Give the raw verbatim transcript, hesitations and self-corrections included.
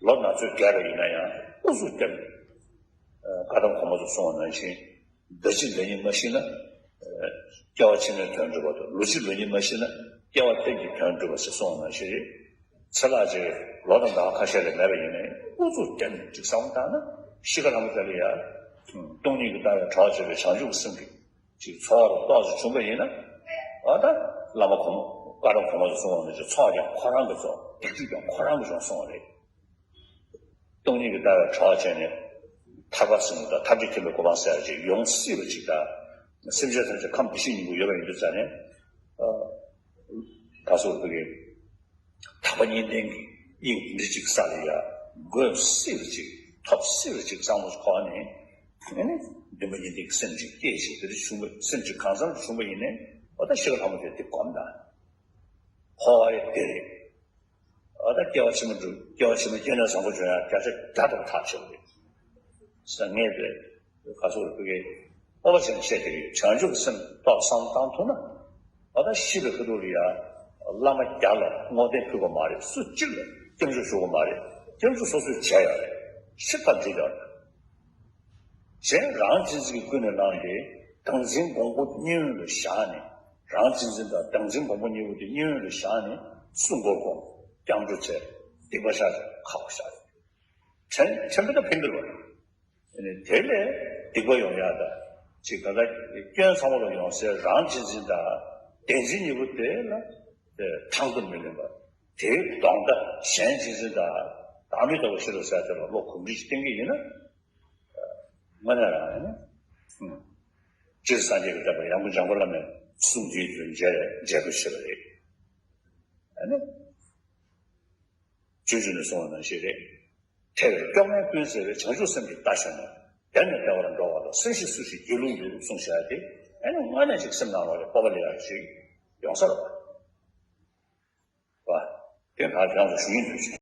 ལོ་ན་ཚོད་རྒས་པ་ཡིན་ན་ཡང་ཨུ་ཚུགས་བསྟེན། བཀའ་གདམས་གོང་མ་ཚོས་གསུངས་པ་ནང་བཞིན། ཟླ་གཅིག་ཟླ་གཉིས་མ་ཤི་ན། སྐྱེ་བ་ཕྱི་མའི་དོན་འགྲུབ་པ་དང་། ལོ་གཅིག་ལོ་གཉིས་མ་ཤི་ན་སྐྱེ་བ་གཏན་གྱི་དོན་འགྲུབ་པ་ཞེས་གསུངས་པ་ནང་བཞིན་རེད། ཚེ་ལྷག་ཅིག་ལོ་དང་ཟླ་བ་ཁ་ཤས་ལས་མེད་པ་ཡིན་ནའི་ཨུ་ཚུགས་བསྟེན་ཅིག་བསམ་བློ་བཏང་ན་ཤི་ཁ་ལྷ་མོ་དེ་ལ་ཡ། སྟོང་ཉིད་ཀྱི་ལྟ་བའི་གྲོགས་བྱས་པའི་བྱང་ཆུབ་ཀྱི་སེམས་ཀྱི་ཅིག་ཚོར་བ་ཏོག་ཙམ་བྱུང་པ་ཡིན་ན། འོ་ད་བླ་མ་གོང་མ་བཀའ་གདམས་གོང་མ་ཚོས་གསུངས་པ་ནང་བཞིན་ཚོགས་ཀྱང་ཁོ་རང་གིས་ཚོགས། སྡིག་སྒྲིབ་ཀྱང་ཁོ་རང་གིས་སྦྱོང་གསུངས་པ་རེད། སྟོང་ཉིད་ཀྱི་ལྟ་བའི་གྲོགས་བྱས་ནས་ཐར་པ་ཟེར་ནས་དང་ཐབས་ཀྱིས་མཁྱེན་པའི་གོ་འཕང་ཟེར་ཡ་ཅིག་ཡོང་སྲིད་པ་ཅིག་དང་། སེམས་ཅན་ཐམས་ཅད་ཁམས་བདེ་གཤེགས་སྙིང་པོ་ཡོད་པ་ཡིན་དུས་ཙང་ནས། ད་གཟོད་བོད་ཀྱི་དག་པ་གཉིས་ལྡན་གྱི་དབྱིངས་འདི་ཅིག་ས་ལ་ཡ་འགོད་སྲིད་པ་ཅིག་ཐོབ་སྲིད་པ་ཅིག་བསམ་བློ་ཁོག་ནས། ཨ་ནི་འདུན་པ་གཉིས་ལྡན་གྱི་སེམས་ཅིག་སྐྱེས་ཤིང་དེ་འདྲ་བྱུང་བ། སེམས་ཅིག་གང་འཚམ་བྱུང་བ་ཡིན་ནའི་འོ་ད་ཤི་ཁ་ལྷ་མོ་དེ་དེ་སྒོམ་དང་། འཕོ་བ་ཡི་དེ་རེད། འོ་ད་སྐྱེ་བ་ཕྱི་མ་འགྲོ། སྐྱེ་བ་ཕྱི་མ་སྐྱེས་ནས་བཟང་པོ་བྱུང་ཡ་བརྒྱ་ཆ་བརྒྱ་ཐམ་པ་ཐག་ཆོད་རེད། ཟེར་ངས་དེ་ག་ཚོད་རེད་བོད་སྐད་སྤོབས་པ་བྱས་ནས་བཤད་ཀྱི་ཡོད། བྱང་ཆུབ་ཀྱི་སེམས་ཏོག་བསམ་བཏང་ཐུབ་ན། འོ་ད་ཤི་བའི་ཁ་ཐུག་ལ་ཡ་བླ་མ་བརྒྱ་ལ་བསྔོ་རྟེན་ཕུལ་དགོས་མ་རེད། སུ་གཅིག་ལ་སྐྱབས་འཇུག་ཞུ་དགོས་མ་རེད། སྐྱབས་འཇུག་སོ་སོས་བྱས་ཡོད་རེད། ཤི་ཐབས་བྲིས་ཡོད་རེད། གཞན་རང་གཅེས་འཛིན་གྱི་ཀུན་ནས་བསླངས་ཏེ་བདག་འཛིན་སྒོང་པོ་གཉིས་ལ་བཞག་ནས། རང་གཅེས་འཛིན་དང་བདག་འཛིན་སྒོང་པོ་གཉིས་པོ་དེ་གཉིས་ལ་བཞག་ནས་སུ་མགོ་སྐོར་སྐྱབས་འགྲོ་བྱས། སྡིག་པ་བཤགས་བྱས་ཁག་པོ་བཞག་རེད། དྲན་དྲན་པ་དང་ཕན་གྱི་རེད་བ། དེ་ནས་དེ་ལས་སྡིག་པ་ཡོང་ཡག་དང་ཅིག་ད་ལྟ་སྐྱོན་ཚང་མ་ལ་ཡོང་སའི་རང་གཅེས་འཛིན་དང་བདེན་འཛིན་གཉིས་པོ་དེ་ལ་དེ་ཐང་དུ་མི་ལེན་པ། དེའི་གདོང་མདའ་གཞན་གཅེས་འཛིན་དང་བདག་མེད་ལྟ་བུ་ཤེས་རབ་ཟེར་དེ་ལ་བློ་གོམས་འདྲིས་ཤིག་བསྟེན་གྱི་ཡིན་ན། དངོས་གནས་རང་ཡིན་ན། སྤྱིར་སངས་རྒྱས་ཀྱི་བསྟན་པ་ཡང་སྒོས་འཇམ་མགོན་བླ་མའི་གསུང་འདིའི་དོན་མཇལ་མཇལ་དགོས་ཤེས་པ་རེད། ཨ་ནི། སྤྱོད་འཇུག་ནས་གསུངས་པ་ནང་བཞིན་རེད། ཐལ་བའི་སྐྱོ་ངལ་ཀུན་སེལ་བའི་བྱང་ཆུབ་སེམས་ཀྱི་བརྡ་ཤར་ནས། བདེ་ནས་བདེ་བར་འགྲོ་བ་ལ། སེམས་ཤེས་སུ་ཞིག་སྒྱིད་ལུག་འདུག་གསུངས་བཞག་དེ། ཨ་ནི་དངོས་གནས་ཤིག་སེམས་ནང་ལོགས་ལ་སྤོབས་པ་ལེན་ཡག་ཞིག་ཡོང་ས་རེད་པ། དེ་ང་རང་ཚོ་ཞུ་ཡིན་འདུག་ཅིང་།